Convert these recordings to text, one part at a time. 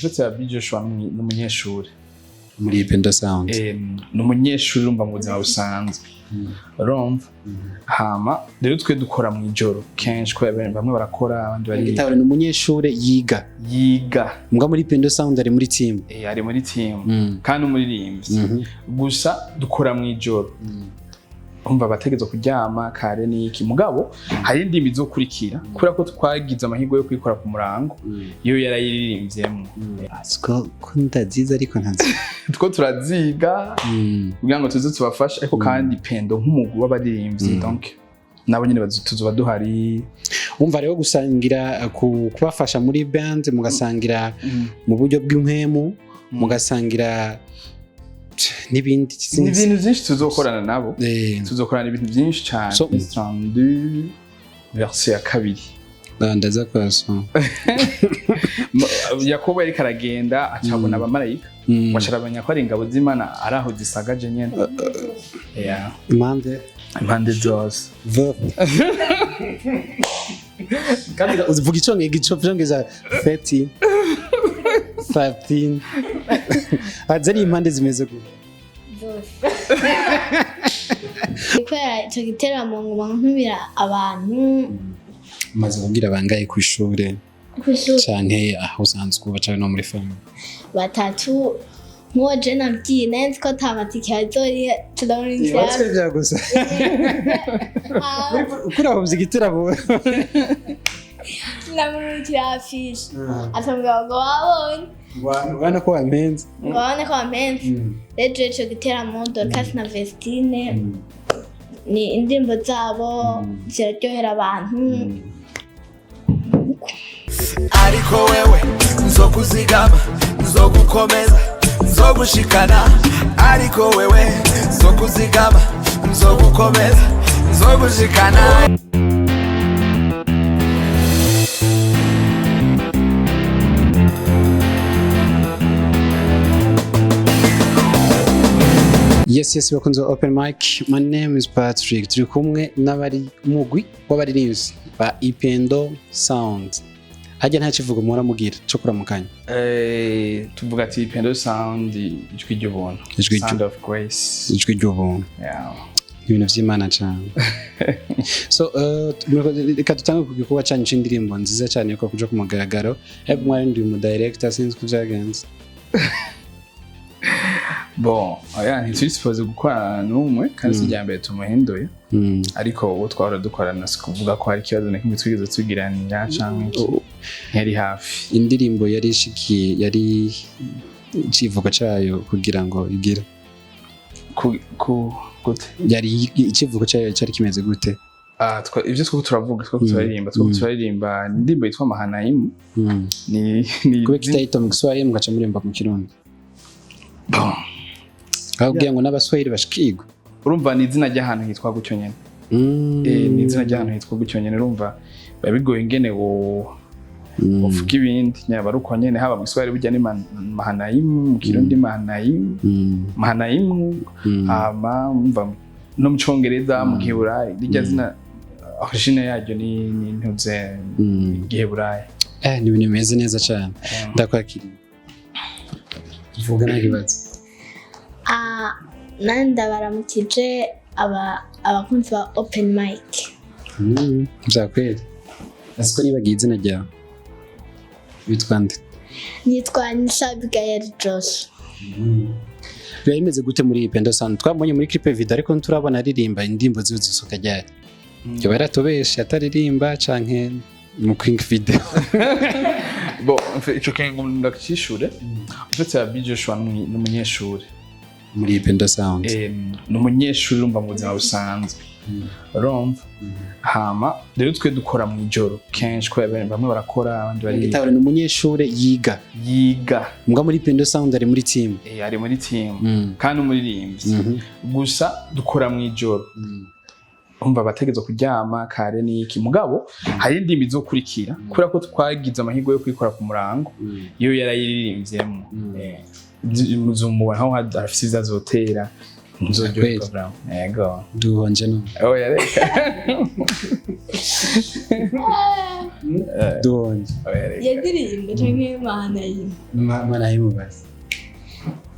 Nshuti ya B Joshua ni umunyeshuri muri Pendo Sound. Ni umunyeshuri, urumva, mu buzima busanzwe, urumva. Hama rero twe dukora mu ijoro kenshi kubera bamwe barakora, abandi bari Gitahura, ni umunyeshure yiga? Yiga. Mbwa muri Pendo Sound ari muri team? Ari muri team kandi umuririmbyi. Gusa dukora mu ijoro, umva, abategerezwa kuryama kare n'iki. Mugabo hari indimi izokurikira kubera ko twagize amahirwe yo kuyikora ku murango, iyo yarayiririmvyemwo. Siko ko ndazizi ariko ntazi. Two turaziga kugira ngo tuze tubafashe, ariko kandi Pendo nk'umugwi w'abaririmbyi, donc nabo nyene tuzoba duhari. Umva rero, gusangira kubafasha muri band, mugasangira mu buryo bw'impwemu, mugasangira n'ibindi. Ni ibintu byinshi tuzokorana nabo. Tuzokorana ibintu byinshi cyane. 32 verset ya 2. Ndaza kwasoma. Yakobo yariko aragenda, acabona abamarayika, wacaramenya ko ari ingabo z'Imana, ari aho zisagaje nyene. Yeah. Impande Impande zose. Kandi uvuga icongereza 13 13, azi ari impande zimeze gute? Zose, kubera icyo giteramo nguma ntumira abantu. Umaze kubwira bangaye ku ishure? Kw'ishuri. Canke aho usanzwe uba, canke no muri famille? Batatu. Nk'uwo je nabwiye, nari nzi ko ata matike azoriha, turamurindira. Bya gusa ukurahovye igiteramo. Turamurindira affiche, atambwira ngo wabonye. Ubona ko wampenze. Ngo babone ko wampenze. Rero jewe ico giteramo, Dorcas na Vestine, ni indirimbo zabo ziraryohera abantu. Ariko wewe nzokuzigama, nzogukomeza, nzogushikana. Ariko wewe nzokuzigama, nzogukomeza, nzogushikana. Yes, bakunze Open Mic, my name is Patrick. Turi kumwe n'abari mugwi w'abaririmbyi ba Ipendo Sound. Hajya nta kivugo muhora mugira cyo kuramukanya? Tuvuga ati Pendo Sound, ijwi ry'ubuntu. Ijwi Sound of Grace. Ijwi ry'ubuntu. Yeah. Ibintu by'Imana cyane. So reka dutange ku gikorwa cyanyu c'indirimbo nziza cyane yuko kuja ku mugaragaro, ariko mwari ndi mu director, sinzi ko byagenze. Bon, oya, ntituri supposé gukorana n'umwe kandi si irya mbere tumuhinduye. Ariko uwo twahora dukorana, si kuvuga ko hari ikibazo na kimwe twigeze tugiranira canke iki, ntiyari hafi. Indirimbo yari ishikiye, yari icivugo cayo kugira ngo igire Ku gute? Yari icivugo cayo cyari kimeze gute? Ah, ivyo twako turavuga, twako turaririmba, twako turaririmba indirimbo yitwa Mahanayimu. Ni Kubera kitayita mu Giswahili mugaca murimba mu Kirundi? Bon. Aho kugira ngo n'Abaswahili bashikirwe. Urumva, ni izina ry'ahantu hitwa gutyo nyene. Ni izina ry'ahantu hitwa gutyo nyene. Urumva biba bigoye ingene wo uvuga ibindi, nyaba ari uko nyene. Haba mu Giswahili burya ni Mahanayimu, mu Kirundi Mahanayimu. Mahanayimu. Hama umva, no mu Congereza, mu Giheburayi, rirya zina origine yaryo ni ntuze Giheburayi. Ni ibintu bimeze neza cyane. Ndakwakiriye, vuga nta kibazo. Ah, nandi ndabaramukije abakunzi ba Open Mic. Vyakweli, ese ko nibagiye izina ryawe, witwa nde? Nitwa Nisha Abigail Josh. Biba bimeze gute muri iyi Pendo Sound? Twabonye muri clip video, ariko nturabona aririmba. Indirimbo ziwe zisohoka ryari? Yoba yaratubeshe ataririmba canke mu kwinga video? Bon, en fait, ico kintu ndacishure. En fait, Abi Joshua ni umunyeshuri. Muri Pendo Sound? Ni umunyeshuri, urumva, mu buzima busanzwe, urumva. Hama rero twe dukora mu ijoro kenshi kubera bamwe barakora, abandi bari Gitahura, ni umunyeshure yiga? Yiga. Mbwa muri Pendo Sound ari muri team? Ari muri team kandi umuririmbyi. Gusa dukora mu ijoro, umva, abategerezwa kuryama kare n'iki. Mugabo hari indimi izokurikira kubera ko twagize amahirwe yo kuyikora ku murango, iyo yarayiririmvyemwo. Muzomubona aho arafise ivyo azotera. Nzoryoherwa vraiment, yego. Duhonje no. Oya, reka. Duhonje. Oya, reka. Iyo ndirimbo canke Mahanayimu? Manayimubaza.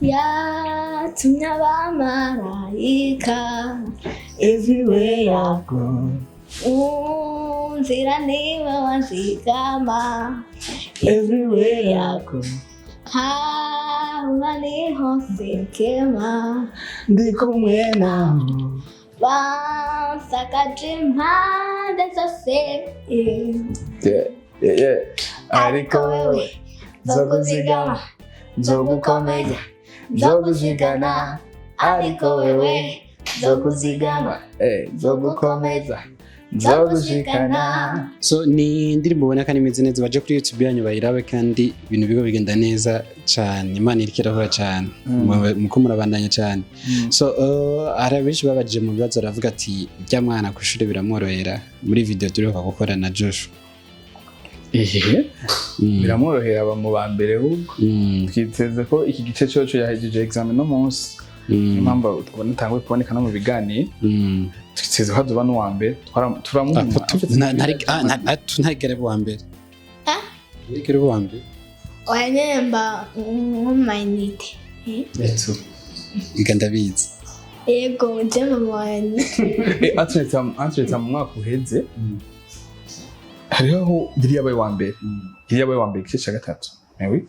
Yatumye abamarayika Everywhere I go. Unzira niwe wanzigama. Everywhere I go. Haba niho sinkema. Ndi kumwe nawe. Bansakaje impande zose. Yeah. Ariko wewe nzokuzigama, nzogukomeza, nzogushikana. Ariko wewe nzokuzigama, nzogukomeza, nzogushikana. So ni indirimbo ubona kandi imeze neza. Baje kuri YouTube yanyu bayirabe, kandi ibintu bigo bigenda neza cyane. Imana iriko irakora cyane. Muko murabandanya cyane. So hari abenshi babajije mu bibazo, baravuga ati bya mwana ku ishuri biramworohera muri video turiho gukora na Joshua. Ihe, biramworohera, aba mu ba mbere ahubwo. Twiteze ko iki gice cyoco yahejeje examen no munsi. Impamvu tubona itanguye kuboneka no mu biganiro, twiteze ko azoba n'uwa mbere. Turamuha. Ntarigera uwa mbere. Ah? Ntarigera uwa mbere. Oya nyene, mba nko mu mayinite. Iga ndabizi. Yego, je mu mayinite. Antoinette, mu mwaka uheze hariho aho yari yabaye uwa mbere, yari yabaye uwa mbere igice cya gatatu. Eh oui.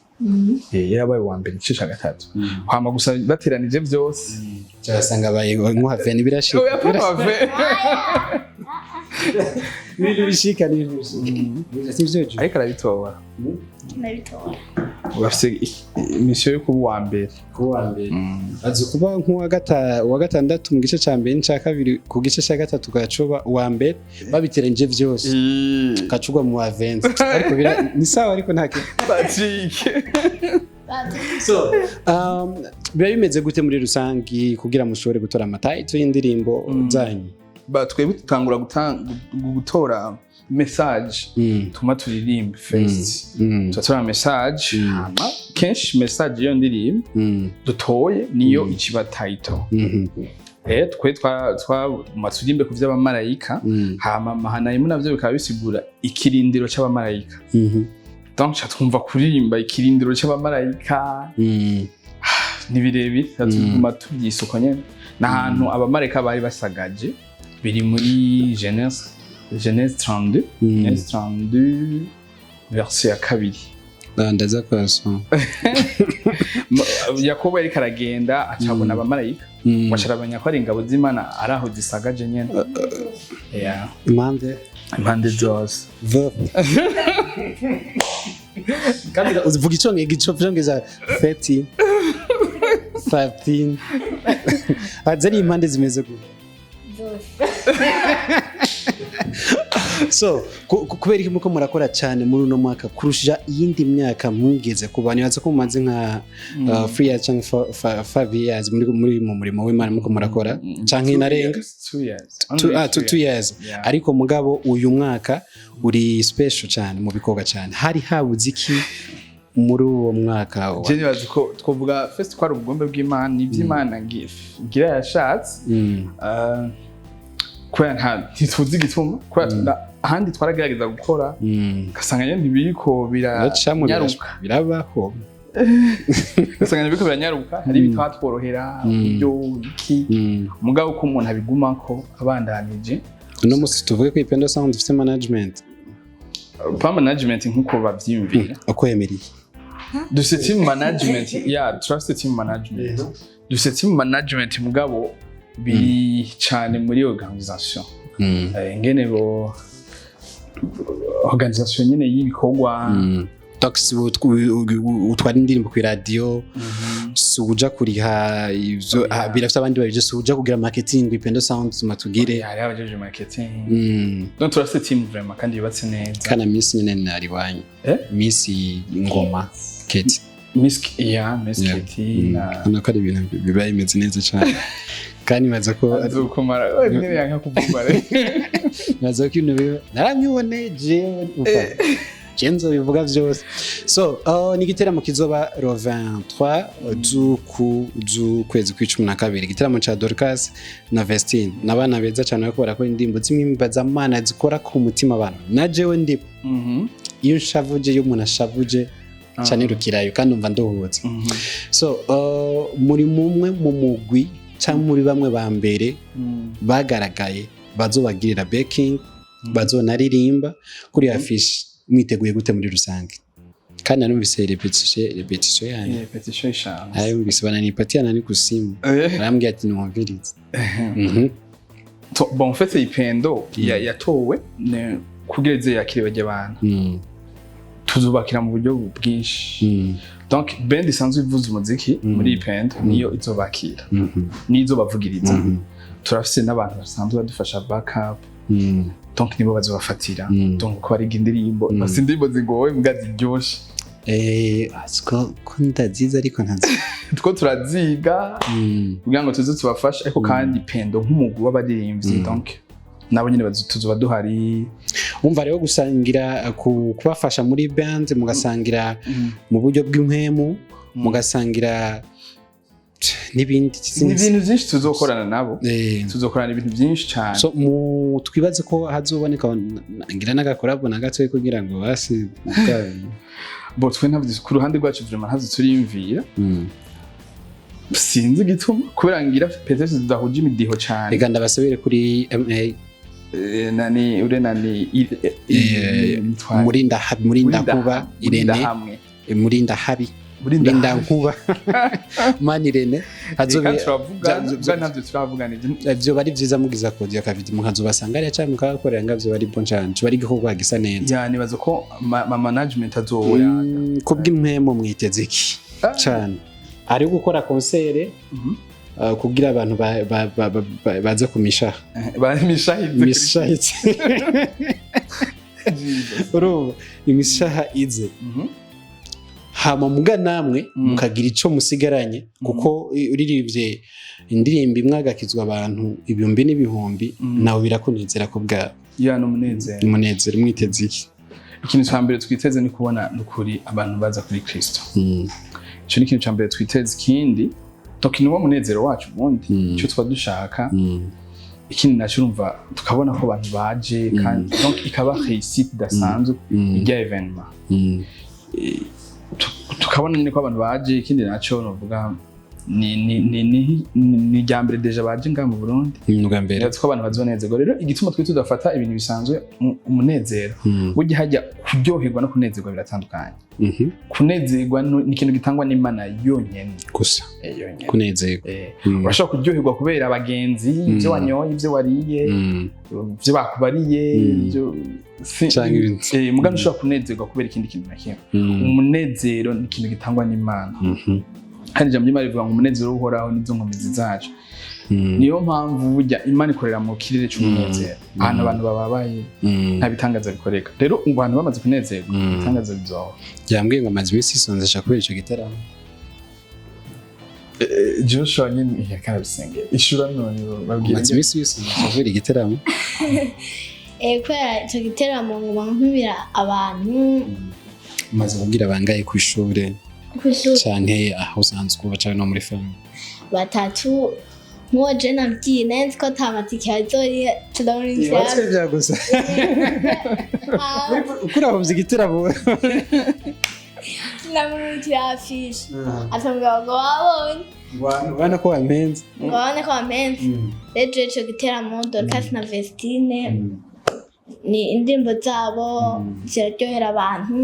Yari yabaye uwa mbere igice cya gatatu, hama gusa bateranije byose. Cyasanga abaye nkuhave ntibirashika. Oya, papa ve. Ibintu bishika, ni ibintu bishika, sivyo Ju? Ariko arabitora. Ndabitora. Bafise mission yo kuba uwa mbere. Kuba uwa mbere, azi kuba nk'uwa uwa gatandatu mu gice cya mbere n'icya kabiri, ku gice cya gatatu ugacuba uwa mbere babiteranyije byose, ugacugwa mu wa 20. Ariko ni sawa, ariko nta kintu. Patrick. So biba bimeze gute muri rusangi kugira mushobore gutora ama title y'indirimbo zanyu? Ba twebwe dutangura gutora message tuma turirimbe first. Turatora message, hama kenshi message y'iyo ndirimbo dutoye niyo ikiba title. Twe twa turirimbe ku vy'abamarayika, hama Mahanayimu navyo bikaba bisigura ikirindiro c'abamarayika. Donc ca twumva kuririmba ikirindiro c'abamarayika ni birebire, tuguma tuvyisuka nyene. Ni ahantu abamarayika bari basagaje, biri muri Genèse 32. Genèse 32 verset ya 2. Ah, ndaza kurasoma. Yakobo yariko aragenda acabona abamarayika, aca ko ari ingabo z'Imana ari aho zisagaje nyene. Yeah. Impande Impande zose. Verb. Kandi uvuga icyongereza 13 13, zari impande zimeze gute? Zose. So kubera iki muko murakora cyane muri uno mwaka kurusha iyindi myaka mwigeze kuba? Nibaza ko mumaze nka 3 years cyangwa 5 years muri mu murimo w'Imana muko murakora, canke inarenga. 2 years. 2 years. Yeah. Ariko mugabo uyu mwaka uri special cyane mu bikorwa cyane. Hari habuze iki muri uwo mwaka Je nibaza ko twovuga first ko ari ubugombe bw'Imana, ivy'Imana ngira yashatse. Kubera ntituzi igituma, kubera ahandi twaragerageza gukora, ugasanga nyene ntibiriko Biracamwo. biranyaruka. Birabaho. Ugasanga ntibiriko biranyaruka, hari ibitatworohera, uburyo iki. Mugabo uko umuntu abigumako abandanije. Uno musi tuvuge ko Ipendo Sound ifite management? Pa management nkuko bavyiyumvira. Uko yemereye. Dufite team management, yeah, trust team management. Dufite team management, mugabo biri cane muri organisation. Ingene bo organisation nyene y'ibikorwa. Tax utwara indirimbo ku radio, si uja kuriha ivyo. Birafite abandi babije, si uja kugira marketing Ipendo Sound tuma tugire. Hariho abajeje marketing. Donc turafite team vraiment kandi yubatse neza. Kana Miss nyene nari wanyu. Eh? Miss Ngoma Keti. Miss, yeah, Miss Kitty na Ubona ko ari ibintu biba bimeze neza cyane, kandi nibaza ko azokumara we nyene yanka kuvugwa rero. Nibaza ko ibintu biba naramwibone jewe umva. Je nzobivuga vyose. So ni igiteramo kizoba le 23 z'ukwezi kw'icumi na kabiri, igiteramo ca Dorcas na Vestine, n'abana beza cyane bariko barakora indirimbo z'imimbazamana zikora ku mutima abantu, na jewe ndi iyo nshavuje, iyo umuntu ashavuje, canirukirayo kandi umva nduhutse. So muri mumwe mu mugwi cyangwa muri bamwe ba mbere bagaragaye bazobagirira backing, bazonaririmba kuri affiche. Mwiteguye gute muri rusange? Kandi narumvise répétition yanyu. Répétition eshanu. Narumvise bananipatia nani kusimu, arambwira ati numvirize. Bon, en fait, Ipendo yatowe kugira ize yakire bajya abantu. Tuzubakira mu buryo bwinshi. Donc band isanzwe ivuza umuziki muri Ipendo niyo izobakira, niyo izobavugiriza. Turafise n'abantu basanzwe badufasha backup. Donc nibo bazobafatira. Donc ko bariga indirimbo, bafise indirimbo zigoye mbwa ziryoshe. Ko ndazizi ariko ntazi. Two turaziga kugira ngo tuze tubafashe, ariko kandi Pendo nk'umugwi w'abaririmbyi, donc nabo nyine tuzoba duhari. Umva rero, gusangira, kubafasha muri band, mugasangira mu buryo bw'impwemu, mugasangira n'ibindi. Ni ibintu byinshi tuzokorana nabo. Tuzokorana ibintu byinshi cyane. So mu twibaze ko hazoboneka ngira n'agakorabo na gatoya kugira ngo basi. Bo twe ntabyo ku ruhande rwacu, vraiment ntabyo turiyumvira. Sinzi igituma, kubera ngira peut-être tudahuje imidiho cyane. Reka ndabasabire kuri MA. Nani ure nani Murinda Murinda Nkuba Irene. Hamwe. Murinda Habi. Murinda. Murinda Nkuba Mani Irene hazobe. Reka turavuga bwa ntabyo turavugana ibyo. Vyo bari vyiza mugiza kodiyo kavidi mukazobasanga ariya canke mukabakorera nga vyo bari bon cane, coba ari igikorwa gisa neza. Ya, nibaza ko ma management azoya. Kubw'impwemu mwiteze iki cane? Ari gukora concert kugira abantu baze ku mishaha. Bamishahitse. Imishaha ize, urumva, imishaha ize, hama muga namwe mukagira ico musigaranye, kuko uririmbye indirimbo imwe agakizwa abantu ibihumbi n'ibihumbi, nawe birakunezera ku bwawe. Ya, ni umunezero. Umunezero. Mwiteze iki? Ikintu cya mbere twiteze ni kubona nukuri abantu baza kuri Kristo. Ico ni ikintu cya mbere twiteze. Ikindi, donc ni wo munezero wacu ubundi, icyo tuba dushaka. Ikindi nacyo, urumva, tukabona ko abantu baje kandi donc ikaba réussite idasanzwe irya événement. Tukabona nyine ko abantu baje. Ikindi nacyo novuga ni irya mbere déjà baje ngaha mu Burundi. Ni ubwa mbere. Nibaza ko abantu bazonezerwa. Rero igituma twe tudafata ibintu bisanzwe, umunezero, burya hajya kuryoherwa no kunezerwa biratandukanye. Kunezerwa ni ikintu gitangwa n'Imana yonyene. Gusa. Yonyene. Kunezerwa. Urashobora kuryoherwa kubera abagenzi, ibyo wanyoye, ibyo wariye, ibyo bakubariye, Canke ibindi. Muga ntushobora kunezerwa kubera ikindi kintu na kimwe. Umunezero ni ikintu gitangwa n'Imana. Kandi ijambo ry'Imana rivuga ngo umunezero w'Uhoraho nizo nkomezi zacu. Niyo mpamvu burya Imana ikorera mu kirere cy'umunezero. Ahantu abantu bababaye nta bitangaza bikoreka. Rero abantu bamaze kunezerwa, ibitangaza bizoba. Yambwiye ngo amaze iminsi yisonzesha kubera ico gitaramo. Joshua nyine yakarabisengera ishura none babwira. Amaze iminsi yisonzesha kubera igitaramo. Kubera ico giteramo nguma ntumira abantu. Umaze kubwira bangaye kw'ishure? Kw'ishuri. Canke aho usanzwe uba, canke no muri famille? Batatu. Nk'uwo je nabwiye, nari nzi ko ata matike azoriha, turamurindira. Bya gusa ukurahovye igitaramo. Tunamurindira affiche, atambwira ngo wabonye. Ubona ko wampenze. Ngo babone ko wampenze. Rero je ico giteramo, Dorcas na Vestine, ni indirimbo zabo ziraryohera abantu.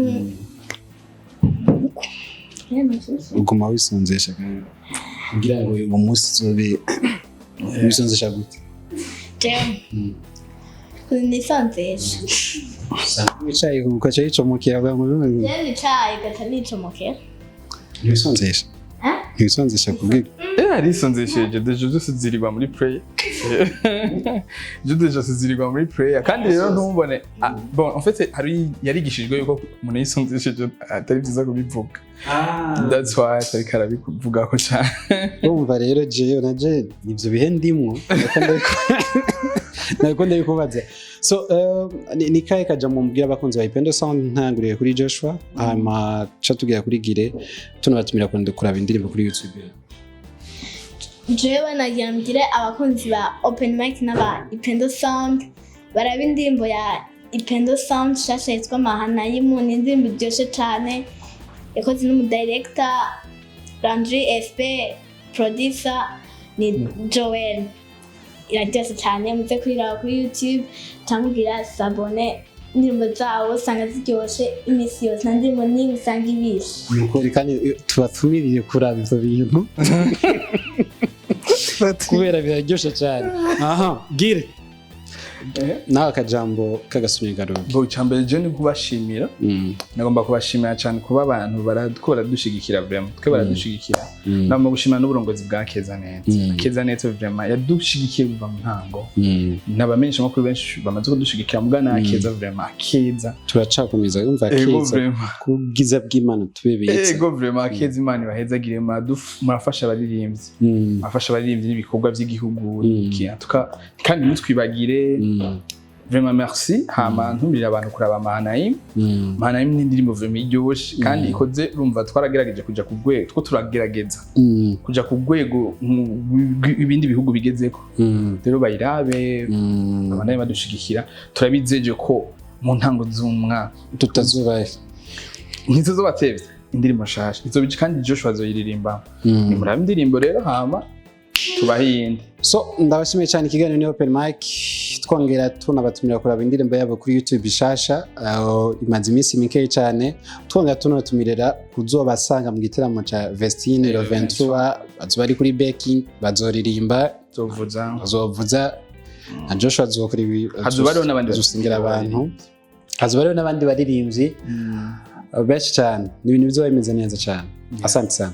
Uguma wisonzesha kandi kugira ngo uwo munsi uzobe wisonzesha gute? Jewe nisonzesha. Usanga wicaye ugaca yicomokera bwa ngo Jewe nicaye gaca nicomokera. Ntiwisonzesha. Eh? Ntiwisonzesha kubwira? Arisonzesheje déjà, byose zirirwa muri prayer. Je déjà zirirwa muri prayer. Kandi rero ntumubone, ah, bon, en fait hari yarigishijwe yuko umuntu yisonzesheje atari byiza kubivuga. That's why atariko arabivugako cyane. Urumva rero, jewe na je nivyo bihe ndimwo, nariko ndabikubaza. So ni kahe kajambo mubwira abakunzi ba Ipendo Sound? Ntanguriye kuri Joshua, hama ca tugera kuri Gire, tunabatumira kuraba indirimbo kuri YouTube. Jewe nagira mbwire abakunzi ba Open Mic n'aba Ipendo Sound baraba indirimbo ya Ipendo Sound shasha yitwa Mahanayimu. Ni indirimbo iryoshe cane, yakoze n'umudirector Landry SP, producer ni Joel. Iraryoshe cyane, muze kuyiraba kuri YouTube cyangwa ugira s'abonner. Indirimbo zabo usanga ziryoshe iminsi yose, nta ndirimbo n'imwe usanga ibishe. Nukuri, kandi tubatumiriye kuraba ivyo bintu kubera biraryoshe cyane. Aha Gire, nawe akajambo k'agasunyagaruka. Bo, icambere je ni kubashimira. Nagomba kubashimira cyane kuba abantu ko baradushigikira, vraiment twe baradushigikira. Nagomba gushimira n'uburongozi bwa Keza Net. Keza Net vraiment yadushigikiye kuva mu ntango. N'abamenyesha makuru benshi bamaze kudushigikira, muga na Keza, vraiment Keza. Turacakomeza yumva. Ego. Keza. Vraiment. Ku bwiza bw'Imana tubibitse. Ego, vraiment Keza, Imana ibahezagire. Murafasha abaririmbyi. Murafasha abaririmbyi n'ibikorwa by'igihugu. En tout cas, kandi ntitwibagire. Vraiment merci. Hama ntumirira abantu kuraba Mahanaim. Mahanaim ni indirimbo vraiment iryoshe kandi ikoze. Urumva twaragerageje kuja ku rwego, two turagerageza kuja ku rwego ibindi bihugu bigezeko. Rero bayirabe, abandanye badushigikira. Turabizeje ko mu ntango z'umwaka tutazubaye. Ntituzobatevye, indirimbo nshasha izobica kandi Joshua azoyiririmba. Nimurabe indirimbo rero, hama tubahe iyindi. So ndabashimiye cyane. Ikiganiro ni Open Mic, twongera tunabatumira kuraba indirimbo yabo kuri YouTube ishasha, imaze iminsi mikeyi cyane. Twongera tunabatumirira kuzobasanga mu gitaramo ca Vestine le 23. Bazoba bari kuri backing, bazoririmba. Tuvuza. Bazovuza na Joshua azokora ibi. Hazoba hariho n'abandi. Azosengera abantu. Hazoba hariho n'abandi baririmbyi benshi cyane. Ni ibintu bizoba bimeze neza cyane. Asante sana.